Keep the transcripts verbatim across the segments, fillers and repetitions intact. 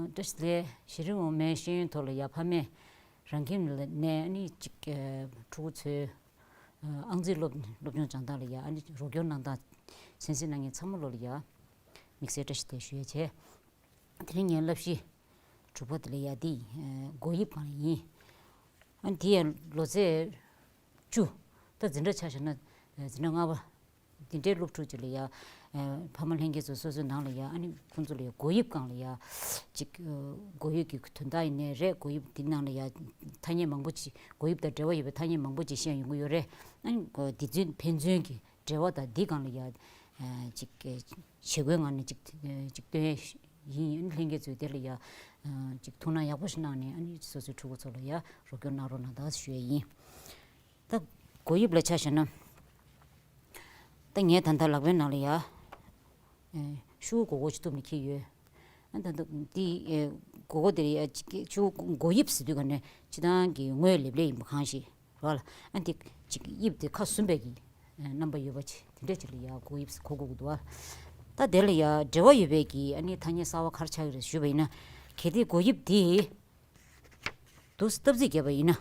བཀྲ་ཤིས་བདེ་ལེགས། གཞི་རིམ་འོག་མའི་ཤེས་ཡོན་ཐོག་ལ་ཡ་ཕ་མས་རང་ཁྱིམ་ནས་ཨ་ནི་ཅིག་ཕྲུ་གུ་ཚོའི་ཨང་རྩིས་སློབ་སློབ་སྦྱོང་སྦྱང་སྟངས་ལ་ཡ་ཨ་ནི་རོགས་སྐྱོར་གནང་སྟངས་གསན་གཟིགས་གནང་མཁན་ཚང་མ་ལོ་ལ་ཡ་དམིགས་བསལ་བཀྲ་ཤིས་བདེ་ལེགས་ཞུ་ཡ་བྱས། དེ་རིང་ངའི་བསླབ་གཞི་དྲུག་པ་དེ་ལ་ཡ་འདི་སྒོ་དབྱིབས་གང་ཡིན། ཨ་ནི་དེ་ཡང་ལོ་ཚད་བཅུ། ད་འཛིན་གྲྭ་ཆ་བཞག་ན་འཛིན་གྲྭ་ལྔ་པ། འདི་འདྲའི་སློབ་ཕྲུག་ཅིག་ལ་ཡ། ཕ་མ་ལྷན་རྒྱས་ཚོ་སོ་སོའི་ནང་ལ་ཡ་ཨ་ནི་ཁོང་ཚོ་ལ་ཡ་སྒོ་དབྱིབས་སྒང་ལ་ཡ། ཅིག་སྒོ་དབྱིབས་ཀྱི་དོན་དག་ཡིན་ནའི་རེད། སྒོ་དབྱིབས་འདི་ནང་ལ་ཡ་ཐ་སྙད་མང་པོ་ཅིག་སྒོ་དབྱིབས་དང་འབྲེལ་བ་ཡོད་པའི་ཐ་སྙད་མང་པོ་ཅིག་བཤད་ཡོང་གི་ཡོད་རེད། ཨ་ནི་འདི་ཚོའི་ཕན་ཚུན་གྱི་འབྲེལ་བ་དང་འདི་སྒང་ལ་ཡ། ཅིག་བྱེད་སྒོའི་ངང་ནས་ཅིག་ཅིག་སྟོན་ཡིན། ཨ་ནི་ལྷན་རྒྱས་ཚོས་དེ་ལ་ཡ། ཅིག་ཐུགས་སྣང་ཡག་པོ་ཞིག་གནང་ནས་ཨ་ནི་སོ་སོའི་ཕྲུ་གུ་ཚོ་ལ་ཡ་རོགས་སྐྱོར་གནང་རོགས་གནང་དང་ཞུ་ཡ་ཡིན། ད་སྒོ་དབྱིབས་ལ་ཆ་བཞག་ན། ད་ངས་ད་ལྟ་ལག་པའི་ནང་ལ་ཡ། ཤུ་གུ་སྒོར་སྒོར་ཅིག་གཏུབ་ནས་འཁྱེར་ཡོད། ཨ་ད་ལྟ་འདི་སྒོར་སྒོར་དེ་ཡ་ཅིག་ཤུ་གུ་སྒོ་དབྱིབས་ཟེར་དུས་ག་ནས་སྤྱིར་བཏང་གི་ངོས་ལེབ་ལེབ་ཡིན་པ་གང་ཞིག་རེད་བ་ལ། ཨ་འདི་ཅིག་དབྱིབས་དེ་ཁ་ཟུམ་པའི་གི་རྣམ་པ་ཡོད་པ་ཅིག་དེ་འདྲ་ཅིག་ལ་ཡ་སྒོ་དབྱིབས་ཟེར་གོ་དགོས་ཀྱི་འདུག་བ། ད་དེ་ལ་ཡ་འབྲེལ་བ་ཡོད་པའི་གི་ཨ་ནི་ཐ་སྙད་གསར་བ་ག་རེ་ཆགས་ཀྱི་རེད་ཞུས་པ་ཡིན་ན། གལ་ཏེ་སྒོ་དབྱིབས་དེ། འདུག་སེ་སྟབས་རྩིས་བརྒྱབ་པ་ཡིན་ན།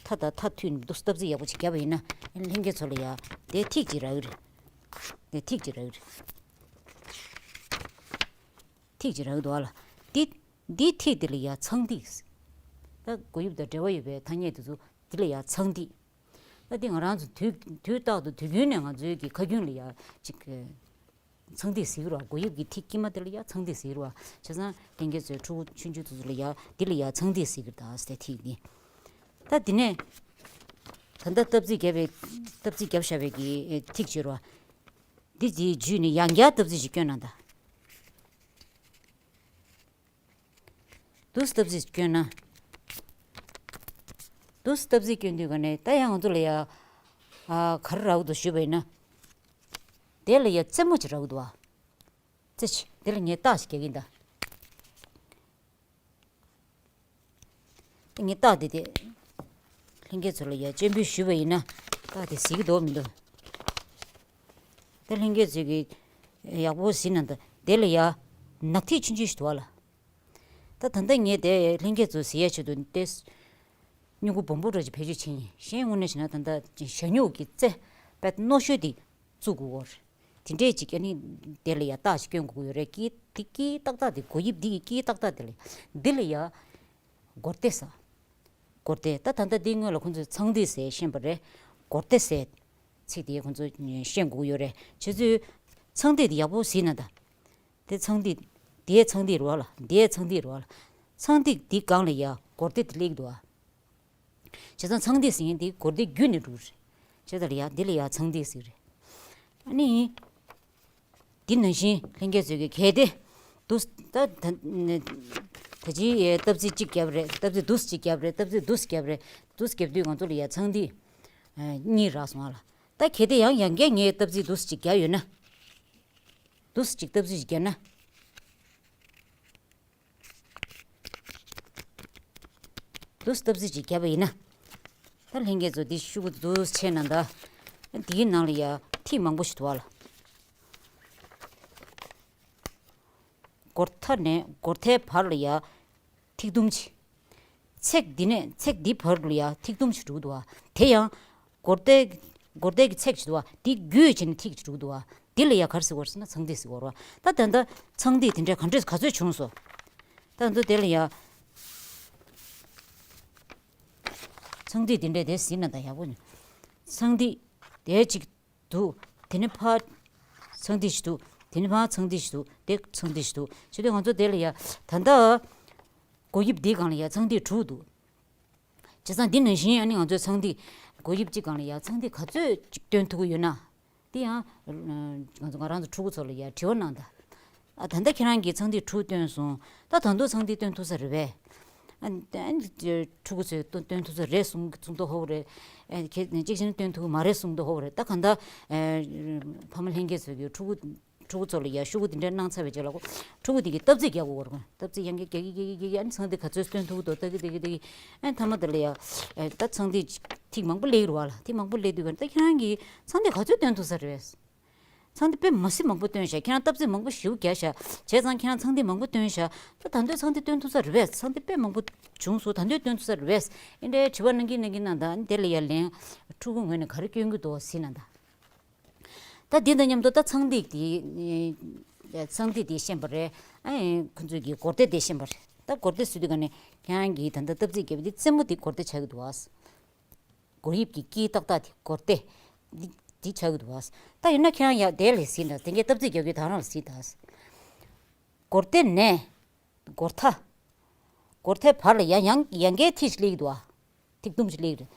མཐའ་དང་མཐའ་མཐུད་ནས་འདུག་སེ་སྟབས་རྩིས་ཡག་པོ་ཅིག་བརྒྱབ་པ་ཡིན་ན། ལྷན་རྒྱས་ཚོ་ལ་ཡ་དེ་ཐིག་ཅིག་རག་གི་རེད། དེ་ཐིག་ཅིག་རག་གི་རེད། ཐིག་ཅིག་རག་གི་འདུག་ཨ་ལ། འདི་འདིའི་ཐིག་འདི་ལ་ཡ་ཚངས་ཐིག། ད་སྒོ་དབྱིབས་དང་འབྲེལ་བ་ཡོད་པའི་ཐ་སྙད་དེ་ཚོ་འདི་ལ་ཡ་ཚངས་ཐིག། ད་འདི་ང་རང་ཚོ་དུས་དུས་རྟག་ཏུ་དུས་རྒྱུན་ནས་ང་ཚོའི་གི་ཁ་རྒྱུན་ལ་ཡ་ཅིག་ཚངས་ཐིག་ཟེར་གི་རེད་བ། སྒོ་དབྱིབས་ཀྱི་ཐིག་དཀྱིལ་མ་དེ་ལ་ཡ་ཚངས་ཐིག་ཟེར་གི་རེད་བ། བྱས་ཙང་ལྷན་རྒྱས་ཚོས་ཕྲུ་གུ་ཆུང་ཆུང་དེ་ཚོ་ལ་ཡ་འདི་ལ་ཡ་ཚངས་ཐིག་ཟེར་གི་རེད་ད་ཟེར་ཐིག་འདི། ད་འདི་ནས་ད་ལྟ་སྟབས་རྩིས་བརྒྱབ་པའི་སྟབས་རྩིས་བརྒྱབ་བཞག་པའི་གི་ཐིག་བྱེད་རེད་བ། འདི་འདིའི་བརྒྱུད་ནས་ཡང་བསྐྱར་སྟབས་རྩིས་ཤིག་སྐྱོན་གནང་ད། འདུག་སེ་སྟབས་རྩིས་སྐྱོན་ན། འདུག་སེ་སྟབས་རྩིས་སྐྱོན་དུས་ག་ནས་ད་ཡང་ང་ཚོ་ལ་ཡ། ཨ་ག་རེ་རག་གི་འདུག་ཞུས་པ་ཡིན་ན། དེ་ལ་ཡ་རྩེ་མོ་ཅིག་རག་གི་འདུག་བ། རྩེ་ཆེ་དེ་ལ་ངས་རྟགས་ཤིག་རྒྱག་གི་ཡིན་ད། ངས་རྟགས་དེ་དེ། ལྷན་རྒྱས་ཚོ་ལ་ཡ་སྤྱན་འབུལ་ཞུས་པ་ཡིན་ན་རྟགས་དེ་གཟིགས་ཀྱི་འདུག་མི་འདུག་ད་ལྷན་རྒྱས་ཚོས་ཀྱིས་ཡག་པོ་གཟིགས་གནང་ད། དེ་ལ་ཡ་ནག་ཐིག་ཆུང་ཆུང་ཞིག་འདུག་བ་ལ། ད་ད་ལྟ་ངས་དེ་ལྷན་རྒྱས་ཚོ་གཟིགས་ཡ་ཆེད་དུ་ཏེ། སྨྱུ་གུ་སྦོམ་པོ་འདྲ་ཅིག་བེད་སྤྱོད་བྱས་ཡིན། གཞན་དངོས་གནས་བྱས་ན་ད་ལྟ་ཞ་སྨྱུག་གི་རྩེ་དཔེ་རྣོ་ཤོས་དེ་བཙུགས་དགོས་ཀྱི་ཡོད་རེད། དེ་འདྲས་ཅིག་ཨ་ནི་དེ་ལ་ཡ་རྟགས་ཤིག་སྐྱོན་དགོས་ཀྱི་ཡོད་རེད། དཀྱིལ་དེ་དཀྱིལ་ཏག་ཏག་དེ་སྒོ་དབྱིབས་འདི་གི་དཀྱིལ་ཏག་ཏག་དེ་ལ་འདི་ལ་ཡ་སྒོར་སྡེ་ཟེར། སྒོར་སྡེ་ད་ད་ལྟ་འདི་སྔོན་ལ་ཁོང་ཚོས་ཚངས་ཐིག་ཟེར་ཤེས་པ་རེད། སྒོར་སྡེ་ཟེར་ཚིག་དེ་ཁོང་ཚོས་ཤེས་དགོས་ཀྱི་ཡོད་རེད། ཁྱེད་ཚོས་ཚངས་ཐིག་དེ་ཡག་པོ་གཟིགས་གནང་ད། དེ་ཚངས་ཐིག་དེའི་ཚངས་ཐིག་རེད་བ་ལ། དེའི་ཚངས་ཐིག་རེད་བ་ལ། ཚངས་ཐིག་འདི་སྒང་ལ་ཡ་སྒོར་སྡེ་དེ་སླེབས་འདུག་བ། བྱས་ཙང་ཚངས་ཐིག་ཟེར་མཁན་འདི་སྒོར་སྡེ་བརྒྱུད་ནས་འགྲོ་གི་རེད། བྱས་ཙང་ལ་ཡ་འདི་ལ་ཡ་ཚངས་ཐིག་ཟེར་གི་རེད། ཨ་ནི། འདི་ནང་བཞིན་ལྷན་རྒྱས་ཚོས་ཀྱི་གལ་ཏེ། འདུག་ད་ད་ད་ཅིའི་སྟབས་རྩིས་གཅིག་བརྒྱབ་རེད། སྟབས་རྩིས་འདུག་གཅིག་བརྒྱབ་རེད། སྟབས་རྩིས་འདུག་བརྒྱབ་རེད། འདུག་བརྒྱབ་དུས་ང་ཚོ་ལ་ཡ་ཚངས་ཐིག་གཉིས་རག་སོང་ཨ་ལ། ད་གལ་ཏེ་ཡང་ཡང་བསྐྱར་ངས་སྟབས་རྩིས་འདུག་གཅིག་བརྒྱབ་ཡོད་ན། འདུག་སེ་ཅིག་སྟབས་རྩིས་ཅིག་བརྒྱབ་ན། འདུག་སེ་སྟབས་རྩིས་ཅིག་བརྒྱབ་པ་ཡིན་ན། ད་ལྷན་རྒྱས་ཚོ་འདི་ཤུ་གུ་འདུག་སེ་ཕྱེ་ན་ད། འདིའི་ནང་ལ་ཡ་ཐིག་མང་པོ་ཞིག་འདུག་བ་ལ། སྒོར་ཐ་ནས་སྒོར་ཐའི་བར་ལ་ཡ་ཐིག་དུམ་ཅིག་ཚེག་འདི་ནས་ཚེག་འདི་བར་ལ་ཡ་ཐིག་དུམ་ཞིག་འགྲོ་གི་འདུག་བ། དེ་ཡང་སྒོར་སྡེ་སྒོར་སྡེ་གི་ཚེག་ཞིག་འདུག་བ། འདི་བརྒྱུད་བྱས་ནས་ཐིག་ཞིག་འགྲོ་གི་འདུག་བ། འདི་ལ་ཡ་ག་རེ་ཟེར་གྱི་ཡོད་རེད་ཟེར་ན་ཚངས་ཐིག་ཟེར་གྱི་ཡོད་རེད་བ། ད་ད་ལྟ་ཚངས་ཐིག་དེ་འདྲ་ག་འདྲས་ག་ཚོད་བྱུང་སོང་། ད་ད་དེ་ལ་ཡ་ཚངས་ཐིག་དེ་འདྲ་དེ་གཟིགས་ན་ད་ཡག་པོ་ནི། ཚངས་ཐིག་དེ་གཅིག་འདུག་དེ་ནས་ཕར་ཚངས་ཐིག་ཞིག་འདུག་དེ་ནས་ཕར་ཚངས་ཐིག་ཞིག་འདུག་དེ་ཚངས་ཐིག་ཞིག་འདུག་བྱས་དུས་ང་ཚོ་དེ་ལ་ཡ་ད་ལྟ་སྒོ་དབྱིབས་འདིའི་སྒང་ལ་ཡ་ཚངས་ཐིག་དྲུག་འདུག་བྱས་ཙང་འདི་ནང་བཞིན་ཨ་ནི་ང་ཚོའི་ཚངས་ཐིག་སྒོ་དབྱིབས་གཅིག་སྒང་ལ་ཡ་ཚངས་ཐིག་ག་ཚོད་ཅིག་སྟོན་ཐུབ་ཀྱི་ཡོད་ན། འདི་ཡང་ང་ཚོ་ང་རང་ཚོ་ཕྲུ་གུ་ཚོ་ལ་ཡ་དྲི་བ་གནང་དང་། ཨ་ད་ལྟ་ཁྱེད་རང་གིས་ཚངས་ཐིག་དྲུག་སྟོན་སོང་། ད་ད་དུང་ཚངས་ཐིག་སྟོན་ཐུབ་ས་རེད་པས། ཨ་ཨ་ཕྲུ་གུ་ཚོས་སྟོན་སྟོན་ཐུབ་ས་རེད་གསུང་གསུང་མདོག་ཧོབ་རེད། ཨ་ཁྱེད་གཅིག་བྱས་ན་སྟོན་ཐུབ་ཀྱི་མ་རེད་གསུང་མདོག་ཧོབ་རེད། ད་གང་ལྟར་ཨ་ཕ་མ་ལྷན་རྒྱས་ཚོས་ཀྱི་ཕྲུ་གུ་ཕྲུ་གུ་ཚོ་ལ་ཡ་ཤུ་གུ་དེ་འདྲ་གནང་ཚར་བའི་རྗེས་ལ་ཁོ་ཕྲུ་གུ་དེ་གིས་སྟབས་རྩིས་རྒྱག་དགོས་རེད། སྟབས་རྩིས་ཡང་བསྐྱར་རྒྱག་གི་རྒྱག་གི་རྒྱག་གི་ཨ་ནི་ཚངས་ཐིག་ག་ཚོད་སྟོན་ཐུབ་ཀྱི་འདུག་ལྟ་གི་ལྟ་གི་ལྟ་གི་ཨ་ནི་མཐའ་མ་དེ་ལ་ཡ་ཨ་ད་ཚངས་ཐིག་ཐིག་མང་པོ་སླེབས་ཀྱི་རེད་བ་ལ། ཐིག་མང་པོ་སླེབས་དུས་ག་ད་ཁྱེད་རང་གིས་ཚངས་ཐིག་ག་ཚོད་སྟོན་ཐུབ་ས་རེད། ཚངས་ཐིག་དཔེ་མ་སྲིད་མང་པོ་བཏོན་བཞག་ཁྱེད་རང་སྟབས་ཚིགས་མང་པོ་ཞེ་པོ་རྒྱག་བཞག་བྱས་ཙང་ཁྱེད་རང་ཚངས་ཐིག་མང་པོ་བཏོན་བཞག་ད་ད་འདོད་ཚངས་ཐིག་བཏོན་ཐུབ་ས་རེད་པས། ཚངས་ཐིག་དཔེ་མང་པོ་བྱུང་སོང་། ད་འདོད་བཏོན་ཐུབ་ས་རེད་པས། ཨེ་འདྲའི་དྲི་བ་གནང་གིན་གནང་གིན་གནང་ད་ཨ་ནི་དེ་ལ་ཡ་ལན་ཕྲུ་གུ་ངོས་ནས་ག་རེ་སྐྱོན་གྱི་འདུག་ཟེར་ན་ད། ད་འདི་དང་མཉམ་དུ་ད་ཚངས་ཐིག་དེ་ཚངས་ཐིག་དེ་ཤེས་པ་རེད། ཨ་ཁོ་ཚོས་ཀྱི་སྒོར་སྡེ་དེ་ཤེས་པ་རེད། ད་སྒོར་སྡེ་ཟེར་དུས་ག་ནས་ཁྱེད་རང་གིས་ད་ལྟ་སྟབས་ཚིགས་བརྒྱབ་པ་འདི་རྩེ་མོ་དེ་སྒོར་སྡེ་ཆགས་ཀྱི་འདུག་ཨ། སྒོར་དབྱིབས་ཀྱི་དཀྱིལ་ཏག་ཏག་དེ་སྒོར་སྡེ་འདི་འདི་ཆགས་ཀྱི་འདུག་ཨ། ད་ཡིན་ན་ཁྱེད་རང་ཡ་དེ་ལ་གཟིགས་ན་དེ་གའི་སྟབས་ཚིགས་རྒྱག་གི་དང་རང་ལ་གཟིགས་ད། སྒོར་སྡེ་ནས་སྒོར་ཐ། སྒོར་ཐའི་བར་ལ་ཡང་ཡང་ཡང་བསྐྱར་ཐིག་ཅིག་སླེབས་ཀྱི་འདུག་ཨ། ཐིག་དུམ་ཅིག་སླེབས་ཀྱི་རེད།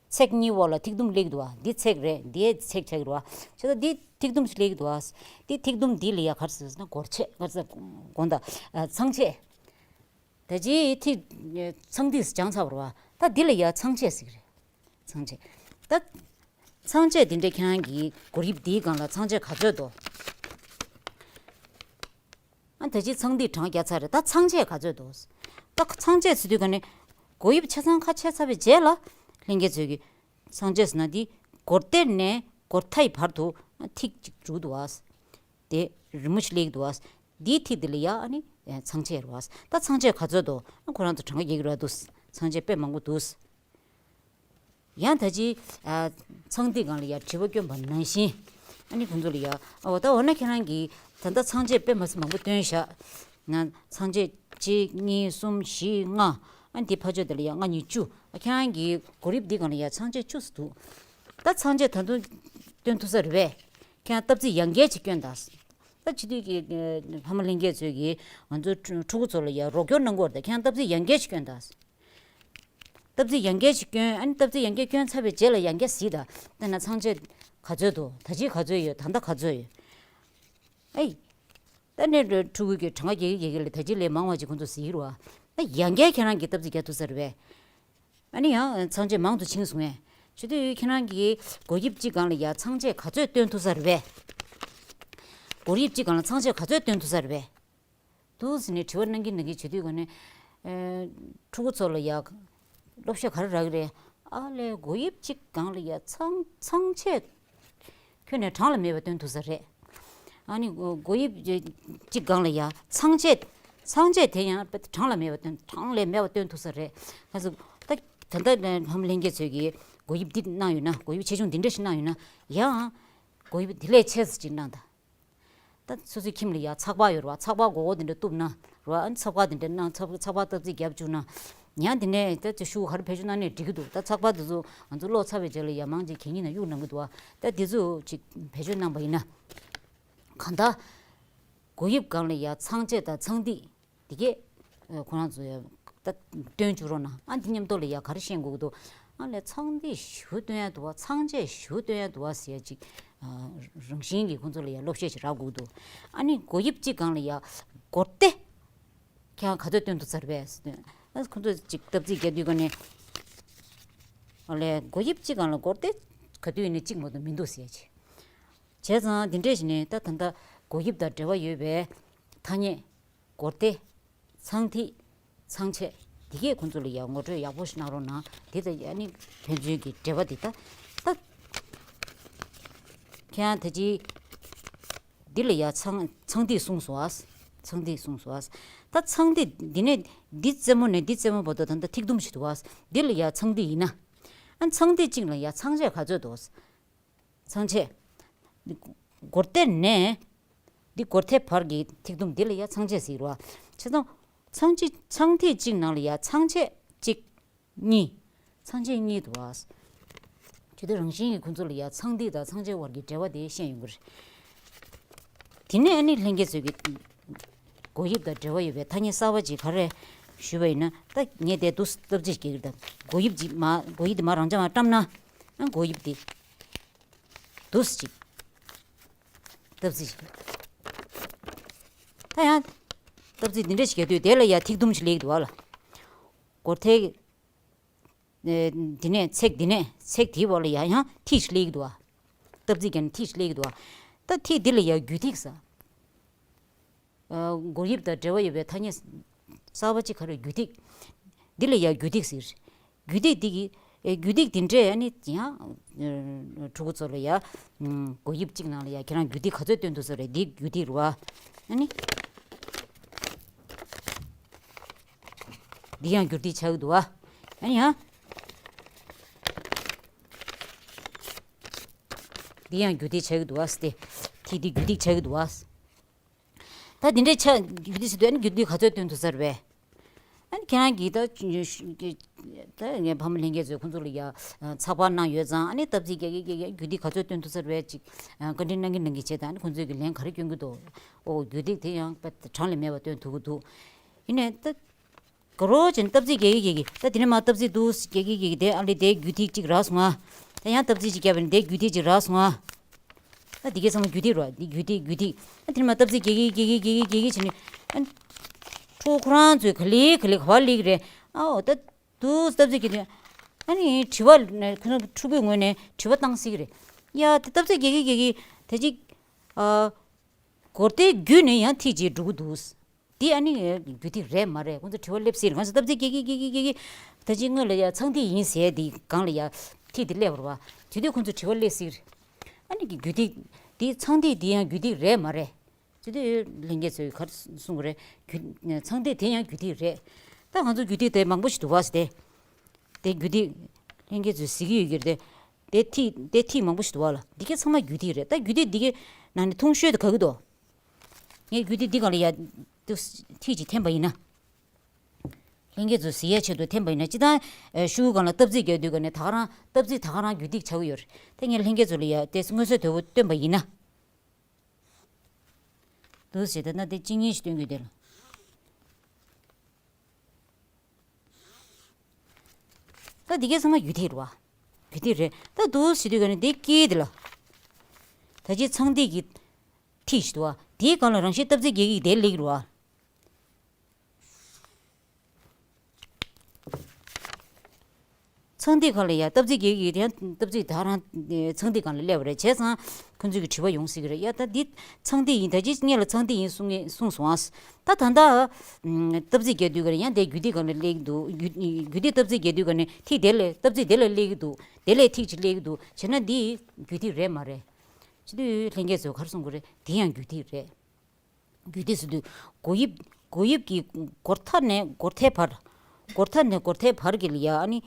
ཚེག་གཉིས་འོག་ལ་ཐིག་དུམ་སླེབས་ཀྱི་འདུག་ཨ། འདི་ཚེག་རེད། འདི་ཚེག་ཆགས་ཀྱི་རེད་བ། བྱས་ཙང་འདི་ཐིག་དུམ་ཅིག་སླེབས་ཀྱི་འདུག་ཨ། འདི་ཐིག་དུམ་འདི་ལ་ཡ་ག་རེ་ཟེར་ན་སྒོར་ཆས་ག་རེ་ཟེར་དགོངས་དག་ཨ། ཚངས་ཆས། ད་ཅིའི་ཐིག་ཚངས་ཐིག་སྦྱངས་ཚར་བ་རེད་བ། ད་འདི་ལ་ཡ་ཚངས་ཆས་ཟེར་གྱི་རེད། ཚངས་ཆས། ད། ཚངས་ཆས་འདི་འདྲའི་ཁྱེད་རང་གི་སྒོར་དབྱིབས་འདིའི་སྒང་ལ་ཚངས་ཆས་ག་ཚོད་འདུག་ཨ་ད་ཅི་ཚངས་ཐིག་གྲངས་བརྒྱབ་ཚར་རེད། ད་ཚངས་ཆས་ག་ཚོད་འདུག་ད་ཚངས་ཆས་ཟེར་དུས་ག་ནས་སྒོར་དབྱིབས་ཆ་ཚང་ཁ་ཕྱེ་ཚར་བའི་རྗེས་ལ་ལྷན་རྒྱས་ཚོས་ཀྱི་ཚངས་ཆས་ཟེར་ན་འདི་སྒོར་སྡེ་ནས་སྒོར་ཐའི་བར་དུ་ཐིག་ཅིག་འཇུག་འདུག་ཨ། དེ་རི་མོ་ཞིག་སླེབས་འདུག་ཨ། འདིའི་ཐིག་འདི་ལ་ཡ་ཨ་ནི་ཚངས་ཆས་རེད་བ། ད་ཚངས་ཆས་ག་ཚོད་འདུག་ཨ་ཁོ་རང་ཚོ་གྲངས་ཀ་རྒྱག་གི་རེད་འདུག་ཚངས་ཆས་དཔེ་མང་པོ་འདུག་ཡང་ད་ཅི། ཨ། ཚངས་ཐིག་སྒང་ལ་ཡ་དྲི་བ་བསྐྱོན་པ་ནང་བཞིན། ཨ་ནི་ཁོང་ཚོ་ལ་ཡ། ཨོ་ད་འོ་ན་ཁྱེད་རང་གིས་ད་ལྟ་ཚངས་ཆས་དཔེ་མ་སྲིད་མང་པོ་བཏོན་བཞག་ང་ཚངས་ཆས་གཅིག་གཉིས་གསུམ་བཞི་ལྔ། ཨ་ནི་དེ་ཕར་ཕྱོགས་དེ་ལ་ཡ་ལྔ་གཉིས་བཅུ། ཨ་ཁྱེད་རང་གིས་སྒོར་དབྱིབས་འདི་སྒང་ལ་ཡ་ཚངས་ཆས་བཅུ་ཙམ་འདུག་ད་ཚངས་ཆས་ད་དུང་བཏོན་ཐུབ་ས་རེད་པས། ཁྱེད་རང་སྟབས་ཚིགས་ཡང་བསྐྱར་ཅིག་བསྐྱོན་དང་། ད་སྤྱི་འཐུས་ཀྱི་ཕ་མ་ལྷན་རྒྱས་ཚོས་ཀྱིས་ང་ཚོ་ཕྲུ་ཕྲུ་གུ་ཚོ་ལ་ཡ་རོགས་སྐྱོར་གནང་གི་ཡོད་རེད་ད། ཁྱེད་རང་སྟབས་ཚིགས་ཡང་བསྐྱར་ཅིག་བསྐྱོན་དང་། སྟབས་ཚིགས་ཡང་བསྐྱར་ཞིག་བསྐྱོན། ཨ་ནི་སྟབས་ཚིགས་ཡང་བསྐྱར་བསྐྱོན་ཚར་བའི་རྗེས་ལ་ཡང་བསྐྱར་གཟིགས་དང་། དེ་ན་ཚངས་ཆས་ག་ཚོད་འདུག་ད་ཅི་ག་ཚོད་ཡོད། ད་ལྟ་ག་ཚོད་ཡོད། ཨེ། ད་ནི་ཕྲུ་གུ་གི་གྲངས་ཀ་རྒྱག་གི་རྒྱག་གི་ལ་ད་ཅི་ལས་མང་བ་ཅིག་ཁོང་ཚོ་གཟིགས་རུ་བ། ད་ཡང་བསྐྱར་ཁྱེད་རང་གིས་སྟབས་ཚིགས་རྒྱག་ཐུབ་ས་རེད་པས། ཨ་ནི་ཡང་ཚངས་ཆས་མང་དུ་ཕྱིན་སོང་ངས། བྱེད་དུས་ཁྱེད་རང་གིས་སྒོར་དབྱིབས་གཅིག་སྒང་ལ་ཡ་ཚངས་ཆས་ག་ཚོད་བཏོན་ཐུབ་ས་རེད་པས། སྒོར་དབྱིབས་གཅིག་སྒང་ལ་ཚངས་ཆས་ག་ཚོད་བཏོན་ཐུབ་ས་རེད་པས། འདུག་ཟེར་ནས་དྲི་བ་གནང་གིན་གནང་གིན་བྱེད་དུས་ག་ནས། ཨེ། ཕྲུ་གུ་ཚོ་ལ་ཡ། སློབ་གསོ་ག་རེ་རག་གི་རེད། ཨ་ལས་སྒོར་དབྱིབས་གཅིག་སྒང་ལ་ཡ་ཚངས་ཚངས་ཆས། ཁྱོན་ནས་གྲངས་ལ་མེད་པ་བཏོན་ཐུབ་ས་རེད། ཨ་ནི་སྒོར་དབྱིབས་གཅིག་སྒང་ལ་ཡ་ཚངས་ཆས། ཚངས་ཆས་དེ་ཡང་གྲངས་ལ་མེད་པ་བཏོན་གྲངས་ལས་མེད་པ་བཏོན་ཐུབ་ས་རེད། ཁ་སང་ད་ད་ལྟ་ཕ་མ་ལྷན་རྒྱས་ཚོས་ཀྱིས་སྒོར་དབྱིབས་འདི་གནང་ཡོད་ན། སྒོར་དབྱིབས་ཆེ་ཆུང་འདི་འདྲ་ཞིག་གནང་ཡོད་ན། ཡང་སྒོར་དབྱིབས་འདི་ལས་ཆེ་ས་ཅིག་གནང་དང་། ད་སོ་སོའི་ཁྱིམ་ལ་ཡ་ཚགས་པར་ཡོད་རེད་བ། ཚགས་པར་མགོ་སྐོར་དེ་འདྲ་གཏུབ་ན་རེད་བ། ཨ་ནི་ཚགས་པར་དེ་འདྲ་གནང་། ཚགས་ཚགས་པར་སྟབས་ཚིགས་བརྒྱབ་བཅུག་ན། ཡང་དེ་ནས་ད་ཅི་ཤུགས་ག་རེ་བེད་སྤྱོད་གནང་ནས་འགྲིག་གི་འདུག་ད་ཚགས་པར་དེ་ཚོ་ང་ཚོ་ཀློག་ཚར་བའི་རྗེས་ལ་ཡ་མང་ཆེ་གད་སྙིགས་ནང་གཡུག་གནང་གི་འདུག་བ། ད་དེ་ཚོ་ཅིག་བེད་སྤྱོད་གནང་པ་ཡིན་ན། གང་ལྟར། སྒོར་དབྱིབས་སྒང་ལ་ཡ་ཚངས་ཆས་དང་ཚངས་ཐིག་འདི་གས། ཨ་ཁོ་རང་ཚོ་ཡ་ད་སྟོན་བཅུག་རོགས་གནང་། ཨ་འདི་མཉམ་དུ་ལ་ཡ་ག་རེ་ཤེས་དགོས་ཀྱི་འདུག་ཨ་ལས་ཚངས་ཐིག་ཞུ་སྟོན་ཡ་འདུག་བ། ཚངས་ཆས་ཞུ་སྟོན་ཡ་འདུག་བ་ཟེར་ཡ་ཅིག་ཨ་རང་བཞིན་གྱིས་ཁོང་ཚོ་ལ་ཡ་སློབ་བཤད་ཅིག་རག་དགོས་ཀྱི་འདུག་ཨ་ནི་སྒོར་དབྱིབས་གཅིག་སྒང་ལ་ཡ་སྒོར་སྡེ། ཁྱེད་རང་ག་ཚོད་སྟོན་ཐུབ་ཚར་བས་ཟེར་དུས། ཨ་ཁོང་ཚོ་ཅིག་སྟབས་ཚིགས་རྒྱག་དུས་ག་ནས། ཨ་ལས་སྒོར་དབྱིབས་གཅིག་སྒང་ལ་སྒོར་སྡེ་ག་དུས་ཡིན་ནའི་གཅིག་མ་གཏོགས་མི་འདུག་ཟེར་ཡ་ཅིག་བྱས་ཙང་འདི་འདྲས་ཞིག་ནས་ད་ད་ལྟ་སྒོར་དབྱིབས་དང་འབྲེལ་བ་ཡོད་པའི་ཐ་སྙད། སྒོར་སྡེ། ཚངས་ཐིག་ཚངས་ཆས། འདི་གས་ཁོང་ཚོ་ལ་ཡང་ངོ་སྤྲོད་ཡག་པོ་ཞིག་གནང་རོགས་གནང་། དེ་ལྟ་ཡ་ནི་ཕན་ཚུན་གྱི་འབྲེལ་བ་འདི་ད་ད། ཁྱེད་རང་ད་ཅི། འདི་ལ་ཡ་ཚངས་ཚངས་ཐིག་གསུངས་སོང་ཨ། ཚངས་ཐིག་གསུངས་སོང་ཨ། ད་ཚངས་ཐིག་འདི་ནས་འདི་རྩེ་མོ་ནས་འདི་རྩེ་མོ་བར་དུ་ད་ལྟ་ཐིག་དུམ་ཞིག་འདུག་ཨ། འདི་ལ་ཡ་ཚངས་ཐིག་ཡིན་ན། ཨ་ཚངས་ཐིག་གཅིག་ལ་ཡ་ཚངས་ཆས་ག་ཚོད་འདུག་ཚངས་ཆས། སྒོར་སྡེ་ནས། འདི་སྒོར་ཐའི་བར་གྱི་ཐིག་དུམ་འདི་ལ་ཡ་ཚངས་ཆས་ཟེར་བ། བྱས་ཙང་། ཚངས་ཆས་ཚངས་ཐིག་གཅིག་ནང་ལ་ཡ་ཚངས་ཆས་གཅིག་གཉིས། ཚངས་ཆས་གཉིས་འདུག་བ། ཇི་ལྟར་རང་བཞིན་གྱིས་ཁོང་ཚོ་ལ་ཡ་ཚངས་ཐིག་དང་ཚངས་ཆས་དབར་གྱི་འབྲེལ་བ་དེ་ཤེས་ཡོང་གི་རེད། དེ་ནས་ཨ་ནི་ལྷན་རྒྱས་ཚོས་ཀྱི་སྒོར་དབྱིབས་དང་འབྲེལ་བ་ཡོད་པའི་ཐ་སྙད་གསར་པ་ཅིག་ག་རེ་ཞུས་པ་ཡིན་ན། ད་ངས་དེ་འདུག་སྟབས་ཅིག་སྐྱེ་གི་རེད་ད། སྒོར་དབྱིབས་ཅིག་མ་སྒོར་དབྱིབས་དེ་མ་རང་འཇགས་མ་བཀྲམ་ན། ཨ་སྒོར་དབྱིབས་དེ། འདུག་སེ་ཅིག་སྟབས་ཅིག་ད་ཡང་། སྟབས་ཅིག་འདི་འདྲ་ཞིག་རྒྱག་དུས་དེ་ལ་ཡ་ཐིག་དུམ་ཞིག་སླེབས་འདུག་བ་ལ། སྒོར་ཐའི། ཨེ། འདི་ནས་ཚེག་འདི་ནས་ཚེག་དེའི་འོག་ལ་ཡ་ཡང་ཐིག་ཞིག་སླེབས་འདུག་བ། སྟབས་ཅིག་ཀྱང་ཐིག་ཞིག་སླེབས་འདུག་བ། ད་ཐིག་འདི་ལ་ཡ་རྒྱུ་ཐིག་ཟེར། ཨ། སྒོར་དབྱིབས་དང་འབྲེལ་བ་ཡོད་པའི་ཐ་སྙད་གསར་པ་ཅིག་ག་རེ། རྒྱུ་ཐིག་འདི་ལ་ཡ་རྒྱུ་ཐིག་ཟེར། རྒྱུ་ཐིག་འདི་གི་ ཨེ་རྒྱུ་ཐིག་དེ་འདྲས་ཨ་ནི་ཡང་ཕྲུ་གུ་ཚོ་ལ་ཡ་མགོ་དབྱིབས་གཅིག་ནང་ལ་ཡ་ཁྱེད་རང་རྒྱུ་ཐིག་ག་ཚོད་སྟོན་ཐུབ་ས་རེད། འདི་རྒྱུ་ཐིག་རེད་བ། ཨ་ནི། འདི་ཡང་རྒྱུ་ཐིག་ཆགས་ཀྱི་འདུག་བ། ཨ་ནི་ཡང་། འདི་ཡང་རྒྱུ་ཐིག་ཆགས་ཀྱི་འདུག་བ་སྟེ། ཐིག་འདི་རྒྱུ་ཐིག་ཆགས་ཀྱི་འདུག་བ། ད་འདི་འདྲའི་ཆ་རྒྱུ་ཐིག་ཟེར་དུས་ཨ་ནི་རྒྱུ་ཐིག་ག་ཚོད་སྟོན་ཐུབ་ས་རེད་པས། ཨ་ནི་ཁྱེད་རང་གིས་ད་ད་ངའི་ཕ་མ་ལྷན་རྒྱས་ཚོས་ཁོང་ཚོ་ལ་ཡ་ཚགས་པར་གནང་ཡོད་ཙང་། ཨ་ནི་སྟབས་ཚིག་རྒྱག་གི་རྒྱག་གི་རྒྱུ་ཐིག་ག་ཚོད་སྟོན་ཐུབ་ས་རེད་ཅིག་བཀའ་འདྲི་གནང་གི་གནང་གི་བྱས། ད་ཨ་ནི་ཁོང་ཚོས་ཀྱི་ལན་ག་རེ་སྐྱོན་གྱི་འདུག་ཨོ་རྒྱུ་ཐིག་དེ་ཡང་དཔེ་གྲངས་ལས་མེད་པ་སྟོན་ཐུབ་ཀྱི་འདུག་ཡིན་ནའི་ད། དགའ་རོགས་བྱས་ནས་སྟབས་ཚིག་རྒྱག་གི་རྒྱག་གི། ད་དེ་ནས་མར་སྟབས་ཚིག་འདུག་རྒྱག་གི་རྒྱག་གི། དེ་ཨ་ལེ་དེ་རྒྱུ་ཐིག་གཅིག་རག་སོང་ང་། ད་ཡང་སྟབས་ཚིག་གཅིག་བརྒྱབ་པ་ནས་དེ་རྒྱུ་ཐིག་གཅིག་རག་སོང་ང་། ད་འདི་གའི་ཚང་མ་རྒྱུ་ཐིག་རེད་བ། འདི་རྒྱུ་ཐིག་རྒྱུ་ཐིག་ད་དེ་ནས་མར་སྟབས་ཚིག་རྒྱག་གི་རྒྱག་གི་རྒྱག་གི་རྒྱག་གི་བྱས་ནས། ཨ་ཕྲུ་གུ་ཁོ་རང་ཚོས་ག་ལེ་ག་ལེ་ག་པར་སླེབས་ཀྱི་རེད། ཨའོ་ད་འདུག་སྟབས་ཚིག་རྒྱག་དུས། ཨ་ནི་དྲི་བ་ཁོ་ཚོ་ཕྲུ་གུའི་ངོས་ནས་དྲི་བ་བཏང་སྲིད་ཀྱི་རེད། ཡ་ད་སྟབས་ཚིག་རྒྱག་གི་རྒྱག་གི་དེ་གཅིག་ཨ་སྒོར་དེ་བརྒྱུད་ནས་ཡང་ཐིག་གཅིག་འགྲོ་གི་འདུག་འདི་ཨ་ནི་རྒྱུ་ཐིག་རེད་མ་རེད། ཁོང་ཚོ་དྲི་བ་སླེབས་སྲིད་རེད། ང་ཚོ་སྟབས་ཚིག་རྒྱག་གི་རྒྱག་གི་རྒྱག་གི། ད་ཅི་སྔོན་ལ་ཡ་ཚངས་ཐིག་ཡིན་ཟེར་དེ་སྒང་ལ་ཡ་ཐིག་དེ་སླེབས་པ་རེད་བ། དེ་དུས་ཁོང་ཚོ་དྲི་བ་སླེབས་སྲིད་རེད། ཨ་ནི་གི་རྒྱུ་ཐིག་དེ་ཚངས་ཐིག་དེ་ཡང་རྒྱུ་ཐིག་རེད་མ་རེད། དེ་དུས་ལྷན་རྒྱས་ཚོས་ག་རེ་གསུང་གི་རེད། རྒྱུ་ཚངས་ཐིག་དེ་ཡང་རྒྱུ་ཐིག་རེད། ད་ང་ཚོ་རྒྱུ་ཐིག་དེ་མང་པོ་ཞིག་འདུག་བ་ཟེར་ཏེ། དེ་རྒྱུ་ཐིག་ལྷན་རྒྱས་ཚོས་གཟིགས་ཀྱི་ཡོད་ཀྱི་རེད་དེ། དེ་ཐིག་དེ་ཐིག་མང་པོ་ཞིག་འདུག་བ་ལ། འདི་གའི་ཚང་མ་རྒྱུ་ཐིག་རེད། ད་རྒྱུ་ཐིག་འདི་གའི་ནང་ནས་ཐུང་ཤོས་དེ་ག་གི་འདུག་ངས་རྒྱུ་ཐིག་འདི་སྒང་ལ་ཡ་ཐིག་ཅིག་འཐེན་པ་ཡིན་ན། ལྷན་རྒྱས་ཚོ་གཟིགས་ཡ་ཆེད་དུ་འཐེན་པ་ཡིན་ན། སྤྱིར་བཏང་ཤོག་གུ་སྒང་ལ་སྟབས་ཚིག་རྒྱག་དུས་སྒང་ནས་ད་ག་རང་སྟབས་ཚིག་ད་ག་རང་རྒྱུ་ཐིག་ཆགས་ཀྱི་ཡོད་རེད། དེ་ངས་ལྷན་རྒྱས་ཚོ་ལ་ཡ་དེ་མངོན་གསལ་དོད་པོ་སྟོན་པ་ཡིན་ན། འདུག་ཟེར་ད་ན་དེ་གཅིག་གཉིས་ཤིག་སྟོན་དགོས་དེ་ལ། ད་འདི་གའི་ཚང་མ་རྒྱུ་ཐིག་རེད་བ། རྒྱུ་ཐིག་རེད། ད་འདུག་ཟེར་དུས་སྒང་ནས་དེ་དཀྱིལ་དེ་ལ། ད་ཅི་ཚངས་ཐིག་གི་ཐིག་ཞིག་འདུག་བ། དེའི་སྒང་ལ་རང་བཞིན་སྟབས་ཚིག་རྒྱག་གི་དེ་སླེབས་ཀྱི་རེད་བ། ཚངས་ཐིག་སྒང་ལ་ཡ་སྟབས་ཚིག་རྒྱག་གི་དེ་ཡང་སྟབས་ཚིག་ད་རང་ཚངས་ཐིག་སྒང་ལ་སླེབས་པ་རེད། བྱས་ཙང་ཁོང་ཚོས་ཀྱི་དྲི་བ་ཡོང་སྲིད་ཀྱི་རེད། ཡ་ད་འདི་ཚངས་ཐིག་ཡིན། ད་ཅི་སྔོན་ལ་ཚངས་ཐིག་ཡིན་གསུང་ངེ་གསུངས་སོང་ཨ། ད་ད་ལྟ་སྟབས་ཚིག་རྒྱག་དུས་སྒང་ལ་ཡང་དེ་རྒྱུ་ཐིག་སྒང་ལ་སླེབས་འདུག་རྒྱུ་རྒྱུ་ཐིག་སྟབས་ཚིག་རྒྱག་དུས་སྒང་ནས་ཐིག་དེ་ལ་སྟབས་ཚིག་དེ་ལ་སླེབས་ཀྱི་འདུག་དེ་ལས་ཐིག་ཅིག་སླེབས་ཀྱི་འདུག་བྱས་ན་འདི་རྒྱུ་ཐིག་རེད་མ་རེད། བྱས་དུས་ལྷན་རྒྱས་ཚོས་ག་རེ་གསུང་གི་རེད། འདི་ཡང་རྒྱུ་ཐིག་རེད། རྒྱུ་ཐིག་ཟེར་དུས་མགོ་དབྱིབས་མགོ་དབྱིབས་ཀྱི་སྒོར་མཐའ་ནས་སྒོར་མཐའི་བར། སྒོར་མཐའ་ནས་སྒོར་མཐའི་བར་གྱི་ལ་ཡ་ཨ་ནི།